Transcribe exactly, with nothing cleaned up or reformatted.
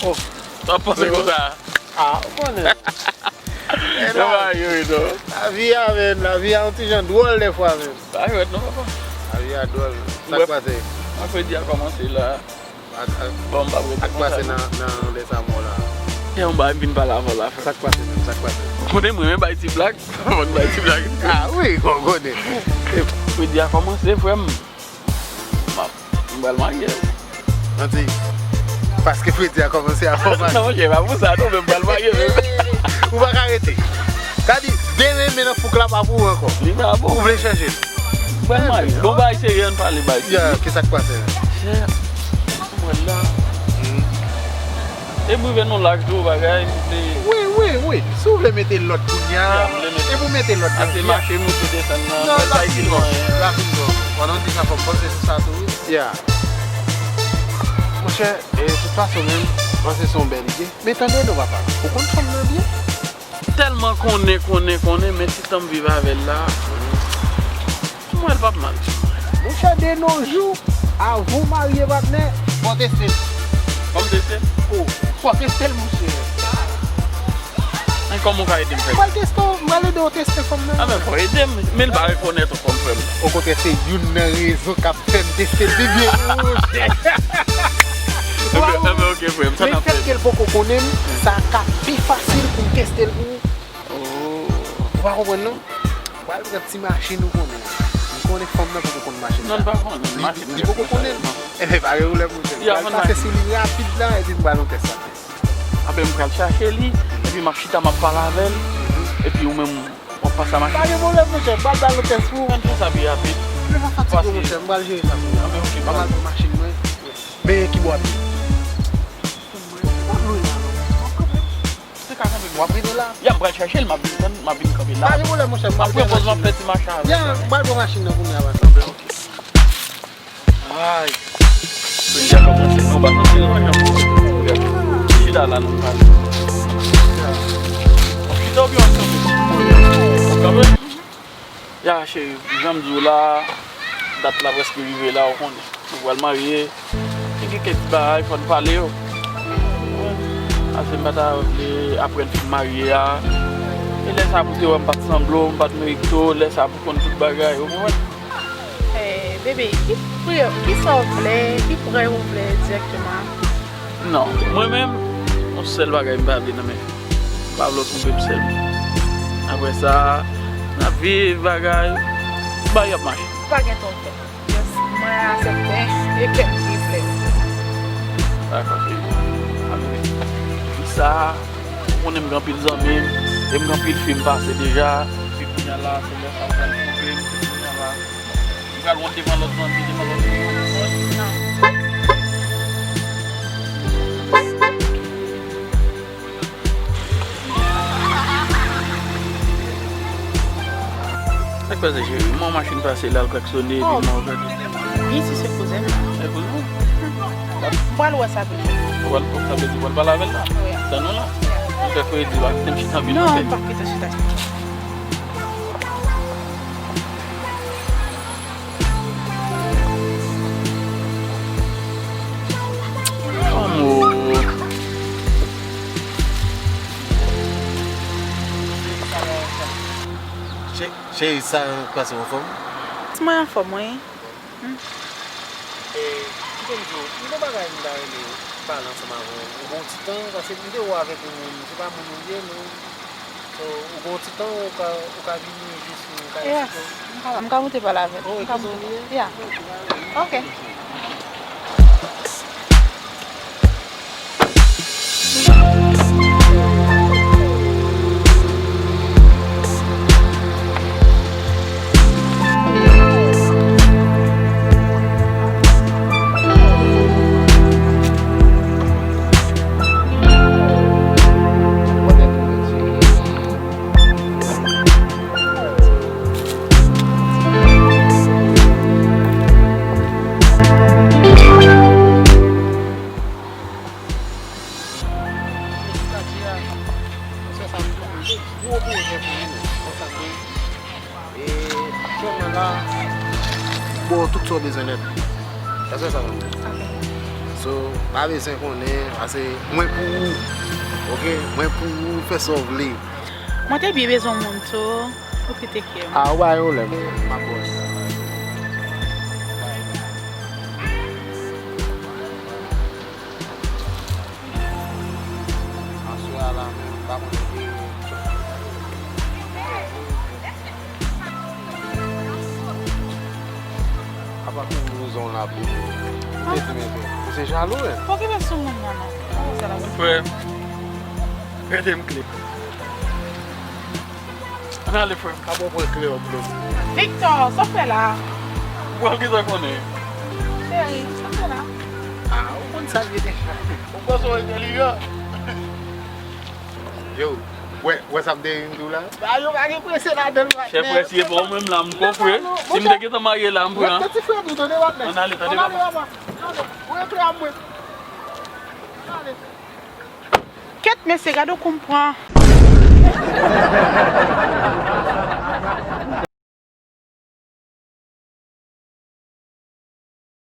Oh. Sa w panse konsa? Ah, ou konnen. Yo pa yo, yo. Lavi a, men, lavi a yon ti jan dwòl dèfwa, men. Pa jwèt non, papa. Lavi a dwòl. Sa k pase? Mèkredi a kòmanse la. Ak, ak, bon, m pa prete ak konsa pase non. Nan, nan lè sa mò la. E yon bagay m vin pale avè w la, frè. Sa k pase menm? Sa k pase? Ou konnen mwen renmen bay ti blag. Mwen bay ti blag. Ah wi, ou konnen. Fredi a kòmanse, frè m. M ap, m pral marye. Manti. Paske fredi a kòmanse a fò mal. Non, monchè, pa pou sa, non, men m pral marye, men. Ou pa ka rete. Sa di, demen, men nan fouk la pa pou ou ankò. Li pa bon. Ou vle chanje l. M pral marye. Bon, bagay serye, ann pale bagay serye. Ya, ki sa k pase? Chè, mwen la. Hmm. E m rive nan laj tou, bagay, m te wi, wi, wi. Si w vle mete lòd kounye a, ya, m vle mete. E pou mete lòd nan ase vi a. Mache nou te desann nan, non, mwen la bay fin bon, anyen. La fin bon. Pandan w di sa, fò m panse sou sa tou, wi. Ya. Monchè, e, tout fason menm, panse se yon bèl ide. Men tande non, papa, ou konn fanm nan byen? Tèlman konnen, konnen, konnen, men si tan m viv avè l la, m wè l p ap mal. Monchè, de nos jours, avan w marye, patnè, fò w teste l. Fò m teste l? O, fò w teste l, monchè. Men kòman w ka ede m fè sa? M pral teste w, m pral ede w teste fanm nan. A, men fò w ede m, men l pa rekonèt ou kòm frè m. Okontrè, se youn nan rezon k ap fè m teste l pi byen, monchè. Ebyen, ebyen, ok, frè m, sa n ap fè. Men fèt ke l poko konnen m, sa ka pi fasil pou m teste l pou ou. Oh. Ou pa konprann non? Pral pran ti machin ou konnen. M konnen fanm nan poko konn machin sa. Non, l pa konnen. Li, machin li poko konnen l. Ebyen, pa gen pwoblèm, monchè. M pral pase sou li rapid la, epi m ba nou tès la. Apre m pral chache li, epi m ap chita, m ap pale avè l, epi ou menm, w ap pase a machin. Pa gen pwoblèm, monchè, m pral ba nou tès pou ou. Ann fè sa pi rapid. Men pa fatige, monchè, m pral jere sa pou ou. Anben, ok, m pral pran machin mwen. Men ki bò w ap ye? M pa lwen la non. M ap kanpe. Se ka kanpe, w ap rete la. Ya, m pral chache l, m ap vin tann, m ap vin kanpe la. Pa gen pwoblèm, monchè, m pral pran machin nan. M ap pran pòz, m ap fè ti mache avè l. Ya, m pral pran machin nan kounye a, pase. Anben, ok. Ay. Fredi a kòmanse, nou pa santi l, non, jan pou chita la, nou pa. W ap chita oubyen w ap kanpe? W ap kanpe? Ya, cheri, jan m di w la, dat la prèske rive la, ou konnen. Nou pral marye. E gen kèk ti bagay, fò n pale yo. Ase m pa ta vle, apre n fin marye a. E lè sa pou te wè m pa t sanble w, m pa t merite w, lè sa pou konn tout bagay, ou konprann? Eh, bebe, ki pri-, ki sa w vle, ki prè ou vle egzakteman? Non, mwen menm, yon sèl bagay m pa vle nan men fi. M pa vle w twonpe m sèlman. Apre sa, n ap viv bagay, bagay ap mache. Pa gen twonpe. Just, mwen aksepte e kè m ki plè. Dakò, cheri. Apre, fi sa, ou konnen m gen anpil zanmi m, e m gen anpil fi m pase deja. Epi kounye a la, se lè sa ou pral twonpe m, se kounye a la. M pral wont devan lòt zanmi, devan lòt moun. Non. Sa k pase, cheri? M wè yon machin pase la, l klaksone, epi m wè w gade. Isi se kouzen m. Se kouzen w? M pral wè sa pito. Ou pral, sa vle di w pral pale avè l la? Wi. Tann ou la? Wi. M fè fredi, pa kite m chita vin. Non, m p ap kite w chita. Anmò. Che-, cheri, sa k pase, w anfòm? Mwen anfòm, wi. Hmm. E, kite m di w, m gon bagay m ta renmen pale ansanm avè w. Ou gon ti tan, paske m te wè w avèk yon moun, se pa moun ou ye, non. So, ou gon ti tan, ou ka, ou ka vini jis nou ka esplike w? Yes, m ka, m ka moute pale avè l. Oh, e kouzen w li ye? Yeah. Ok. Bon, tout sa w bezwen nèt. Èske sa va? So, pa bezwen konnen, paske mwen pou ou. Oke? Mwen pou ou, fè sa w vle. Mwen te byen bezwen yon moun tou. Ou ki te kè m. A, ou pa yon lè, m ap wè sa. Aswè a la menm, m pa konn ki. Apa pou wouzon la pou. Te di men tou. Ou se jalou, men. Fòk gen sou moun nan, non. Frè, rete m kle. Ann ale, frè m. Apa w pran kle w ap bloke. Victor, sa w fè la? Ou pral gentan konnen. Cheri, sa w fè la? A, ou konn sa l ye deja. Ou panse w entèlijan? Yo, wè, wè sa m te di w la? Ba yo pa gen prese ladan l, patnè. Chèf presi e pa ou menm la, m kofre. Si m te gentan marye la, m pran. Rete ti frè m, tande, patnè. Ann ale, tande, Ann ale, papa. Papa. Ann ale. Ou enklè a mwen. Ann ale. Kèt mesye, gade w konprann.